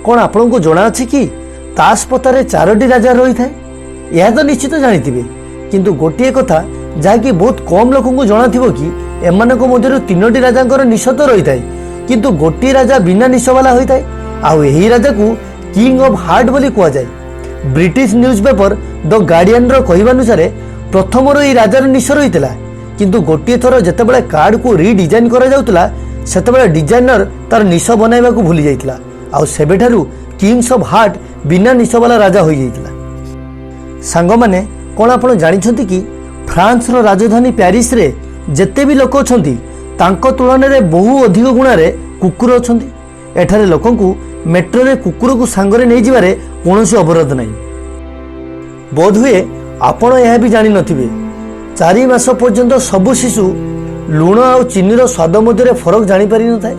କ'ଣ ଆପଣଙ୍କୁ ଜଣାଅଛି କି ତାସ ପତାରେ ଚାରୋଟି ରାଜା ରହିଥାଏ? ଏହା ତ ନିଶ୍ଚିତ ଜାଣିଥିବେ, କିନ୍ତୁ ଗୋଟିଏ କଥା ଯାହାକି ବହୁତ କମ୍ ଲୋକଙ୍କୁ ଜଣାଥିବ କି ଏମାନଙ୍କ ମଧ୍ୟରୁ ତିନୋଟି ରାଜାଙ୍କର ନିଶ ତ ରହିଥାଏ, କିନ୍ତୁ ଗୋଟିଏ ରାଜା ବିନା ନିଶବାଲା ହୋଇଥାଏ ଆଉ ଏହି ରାଜାକୁ କିଙ୍ଗ ଅଫ୍ ହାର୍ଟ ବୋଲି କୁହାଯାଏ। ବ୍ରିଟିଶ ନ୍ୟୁଜ୍ ପେପର ଦ ଗାର୍ଡିଆନର କହିବାନୁସାରେ, ପ୍ରଥମରୁ ଏହି ରାଜାର ନିଶ ରହିଥିଲା, କିନ୍ତୁ ଗୋଟିଏ ଥର ଯେତେବେଳେ କାର୍ଡକୁ ରିଡିଜାଇନ୍ କରାଯାଉଥିଲା, ସେତେବେଳେ ଡିଜାଇନର ତାର ନିଶ ବନାଇବାକୁ ଭୁଲି ଯାଇଥିଲା ଆଉ ସେବେଠାରୁ କିଙ୍ଗସ୍ ଅଫ୍ ହାର୍ଟ ବିନା ନିଶବାଲା ରାଜା ହୋଇଯାଇଥିଲା। ସାଙ୍ଗମାନେ, କ'ଣ ଆପଣ ଜାଣିଛନ୍ତି କି ଫ୍ରାନ୍ସର ରାଜଧାନୀ ପ୍ୟାରିସରେ ଯେତେ ବି ଲୋକ ଅଛନ୍ତି, ତାଙ୍କ ତୁଳନାରେ ବହୁ ଅଧିକ ଗୁଣାରେ କୁକୁର ଅଛନ୍ତି? ଏଠାରେ ଲୋକଙ୍କୁ ମେଟ୍ରୋରେ କୁକୁରକୁ ସାଙ୍ଗରେ ନେଇଯିବାରେ କୌଣସି ଅବରୋଧ ନାହିଁ। ବୋଧହୁଏ ଆପଣ ଏହା ବି ଜାଣିନଥିବେ, 4 ମାସ ପର୍ଯ୍ୟନ୍ତ ସବୁ ଶିଶୁ ଲୁଣ ଆଉ ଚିନିର ସ୍ୱାଦ ମଧ୍ୟରେ ଫରକ ଜାଣିପାରିନଥାଏ।